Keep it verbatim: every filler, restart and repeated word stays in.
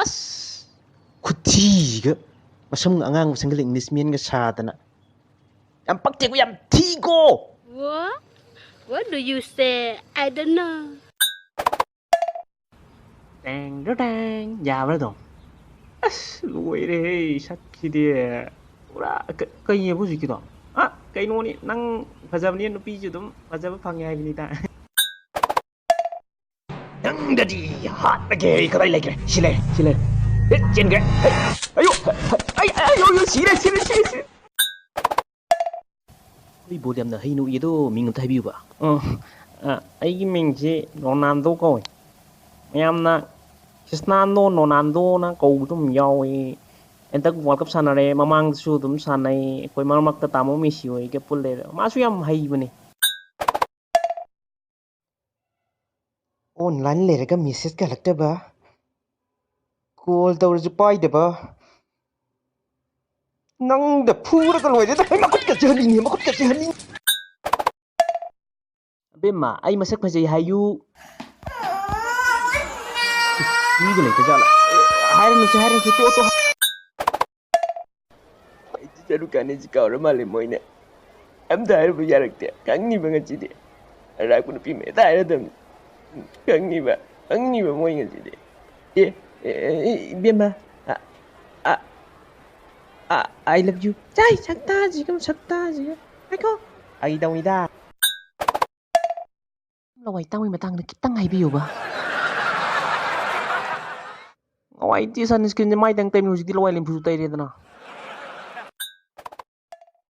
ꯑꯁ, ꯈꯨꯊꯤꯁꯤꯒ, ꯃꯁꯝꯒ ꯑꯉꯥꯡꯕ ꯁꯪꯒꯜ ꯏꯪꯂꯤꯁ ꯃꯦꯟꯒ ꯁꯥꯗꯅ꯫ ꯌꯥꯝ ꯄꯛꯇꯦꯀꯣ, ꯌꯥꯝ ꯊꯤꯀꯣ꯫ What? What do you say? I don't know. ꯇꯦꯡ ꯗꯨ ꯇꯦꯡ꯫ ꯌꯥꯕ꯭ꯔꯥ ꯑꯗꯨꯝ? ꯑꯁ, ꯂꯣꯏꯔꯦꯍꯦ, ꯁꯛꯁꯤꯗꯤ꯫ ꯄꯨꯔꯥ ꯀ-, ꯀꯩꯅꯦꯕ ꯍꯧꯖꯤꯛꯀꯤꯗꯣ? ꯑ, ꯀꯩꯅꯣꯅꯤ, ꯅꯪ ꯐꯖꯕꯅꯤ, ꯅꯨꯄꯤꯁꯨ ꯑꯗꯨꯝ ꯐꯖꯕ ꯐꯪꯉꯦ ꯍꯥꯏꯕꯅꯤꯗ꯫ ꯅꯪꯗꯗꯤ ꯍꯥꯠꯂꯒꯦ꯫ ꯑꯩ ꯀꯗꯥꯏ ꯂꯩꯈ꯭ꯔꯦ? ꯁꯤ ꯂꯩꯔꯦ, ꯁꯤ ꯂꯩꯔꯦ꯫ ꯍꯦꯠ, ꯆꯦꯟꯈ꯭ꯔꯦ꯫ ꯍꯦꯠ, ꯑꯌꯣ, ꯑꯩ, ꯑꯩ, ꯑꯌꯣ, ꯑꯌꯣ, ꯁꯤꯔꯦ, ꯁꯤꯔꯦ, ꯁꯤꯔꯦ, ꯁꯤꯔꯦ꯫ ꯑꯩꯈꯣꯏ ꯕꯣꯜ ꯌꯥꯝꯅ ꯍꯩꯅ ꯎꯏ ꯑꯗꯣ, ꯃꯤꯡ ꯑꯝꯇ ꯍꯥꯏꯕꯤꯌꯨꯕ꯫ ꯑꯣ, ꯑ, ꯑꯩꯒꯤ ꯃꯤꯡꯁꯤ ꯔꯣꯅꯥꯜꯗꯣ ꯀꯧꯏ꯫ ꯃꯌꯥꯝꯅ ꯈ꯭ꯔꯤꯁꯇꯥꯟꯗꯣ ꯔꯣꯅꯥꯜꯗꯣꯅ ꯀꯧꯕ ꯑꯗꯨꯝ ꯌꯥꯎꯏ꯫ ꯍꯟꯗꯛ ꯋꯥꯔꯜ ꯀꯞ ꯁꯥꯟꯅꯔꯦ, ꯃꯃꯥꯡꯗꯁꯨ ꯑꯗꯨꯝ ꯁꯥꯟꯅꯩ, ꯑꯩꯈꯣꯏ ꯃꯔꯛ ꯃꯔꯛꯇ ꯇꯥꯃꯣ ꯃꯦꯁꯤ ꯍꯣꯏꯒ ꯄꯨꯜꯂꯦ, ꯃꯥꯁꯨ ꯌꯥꯝ ꯍꯩꯕꯅꯦ꯫ ꯑꯣꯟꯂꯥꯏꯟ ꯂꯩꯔꯒ ꯃꯦꯁꯦꯖꯀ ꯍꯜꯂꯛꯇꯕ, ꯀꯣꯜ ꯇꯧꯔꯁꯨ ꯄꯥꯏꯗꯕ, ꯅꯪꯗ ꯐꯨꯔꯒ ꯂꯣꯏꯔꯦꯗ꯫ ꯍꯩ, ꯃꯈꯨꯠꯀꯁꯦ ꯍꯟꯅꯤꯡꯉꯦ, ꯃꯈꯨꯠꯀꯁꯦ ꯍꯟꯅꯤꯡꯉꯦ꯫ ꯑꯕꯦꯝꯃ, ꯑꯩ ꯃꯁꯛ ꯐꯖꯩ ꯍꯥꯏꯌꯨ꯫ ꯃꯤꯒ ꯂꯩꯇꯖꯥꯠꯂ? ꯑꯦ, ꯍꯥꯏꯔꯅꯨꯁꯦ, ꯍꯥꯏꯔꯅꯨꯁꯦ, ꯇꯣꯛꯑꯣ, ꯇꯣꯛꯑꯣ꯫ ꯑꯩꯗꯤ ꯆꯠꯂꯨ ꯀꯥꯟꯗ ꯁꯤ ꯀꯥꯎꯔ ꯃꯥꯜꯂꯦ ꯃꯣꯏꯅ꯫ ꯑꯝꯇ ꯍꯥꯏꯔꯨꯕ ꯌꯥꯔꯛꯇꯦ꯫ ꯈꯪꯅꯤꯕ ꯉꯁꯤꯗꯤ꯫ ꯑꯔꯥꯛꯄ ꯅꯨꯄꯤ ꯃꯌꯥꯝꯗ ꯍꯥꯏꯔꯗꯝꯅꯤ꯫ ꯈꯪꯅꯤꯕ, ꯈꯪꯅꯤꯕ ꯃꯣꯏ ꯉꯁꯤꯗꯤ꯫ ꯑꯦ, ꯑꯦ, ꯑꯦ, ꯏꯕꯦꯝꯃ꯫ ꯑ, ꯑ, ꯑ, I love you꯫ ꯆꯥꯏ, ꯁꯛꯇꯥꯁꯤꯒ, ꯁꯛꯇꯥꯁꯤꯒ꯫ ꯉꯥꯏꯈꯣ꯫ ꯐꯥꯒꯤ ꯇꯧꯅꯤꯗ꯫ ꯂꯋꯥꯏ ꯇꯥꯡꯕꯒꯤ ꯃꯇꯥꯡꯗ ꯈꯤꯇꯪ ꯍꯥꯏꯕꯤꯌꯨꯕ꯫ ꯂꯋꯥꯏꯗꯤ sunscreenꯁꯦ ꯃꯥꯏꯗꯪ ꯇꯩꯕꯅꯤ, ꯍꯧꯖꯤꯛꯇꯤ ꯂꯋꯥꯏ ꯂꯦꯝꯐꯨꯁꯨ ꯇꯩꯔꯦꯗꯅ꯫